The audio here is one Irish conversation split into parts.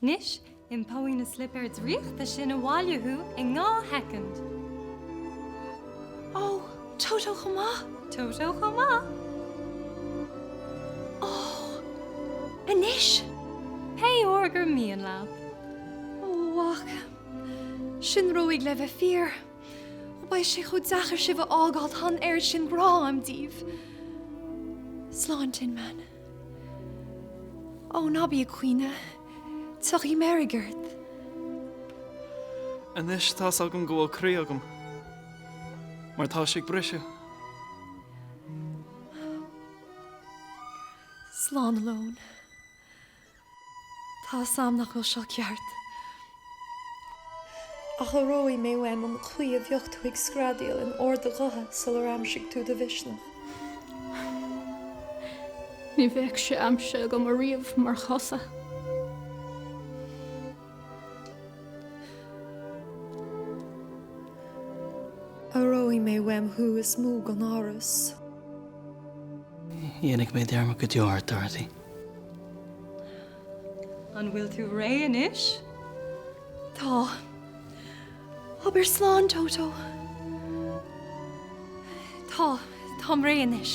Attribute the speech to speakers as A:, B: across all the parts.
A: Anois, iompóidh na slipéir draíochta sin abhaile thú i ndhá shoicind.
B: Ó, Toto chomh maith!
A: Toto chomh maith!
B: Ó, anois!
A: Pé uair gur mian leat.
B: Ó, a mhac, sin rómhaith le bheith fíor. Ó, beidh sé chomh deacair sibh a fhágáil, tá an oiread sin grá agam daoibh. Slán, Tin Man. Ó, ná bí ag caoineadh. Tiocfaidh meirg ort.
C: Anois tá's agam go bhfuil croí agam. Mar tá sé ag briseadh.
B: Slán, a Leoin. Tá 'fhios a'm nach bhfuil seo ceart. Ach aireoidh mé uaim an chaoi a bheadh tú ag screadaíl in ard do ghutha sular aimsigh tú do mhisneach.
D: Ní bheadh sé aimsithe agam ariamh mar chosa.
B: Aireoidh mé uaim thú is mó gan amhras.
E: Ní dhéanfaidh mé dearmad go deo ort, Dorothy.
A: An bhfuil tú réidh anois?
B: Tá. Abair slán, Toto. Tá, táim réidh anois.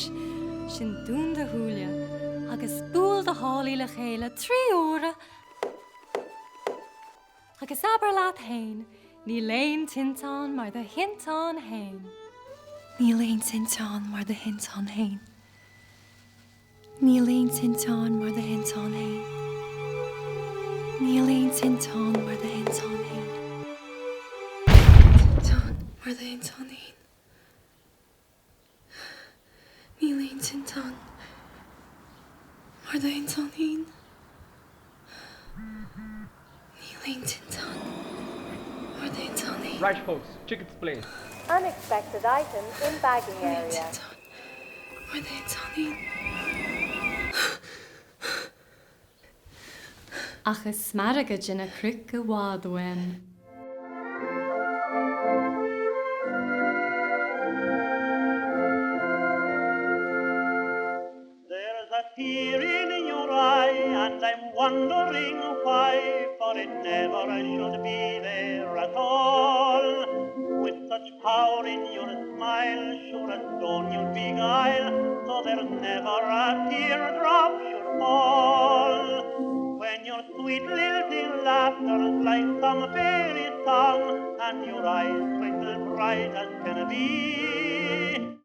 A: Sin dún do shúile agus buail do shálaí le chéile tri huaire agus abair leat fhéin, Níl aon tinteán mar do thinteán fhéin.
B: Níl aon tinteán mar do thinteán fhéin. Níl aon tinteán mar do thinteán fhéin. Níl aon tinteán mar do thinteán fhéin. Tinteán mar do thinteán fhéin. Níl aon tinteán mar do thinteán fhéin. Níl aon tinteán mar do thinteán fhéin.
F: Right folks, tickets please.
G: Unexpected item in bagging
B: Níl aon
G: area.
B: tinteán mar do thinteán fhéin.
A: Ach is smaragaid ina cnoic i bhfad uaim.
H: There's a tear in your eye and I'm wondering why For it never should be there at all With such power in your smile, sure a stone you'd beguile So there's never a teardrop should fall When your sweet lilting laughter's like some fairy song And your eyes twinkle bright as can be.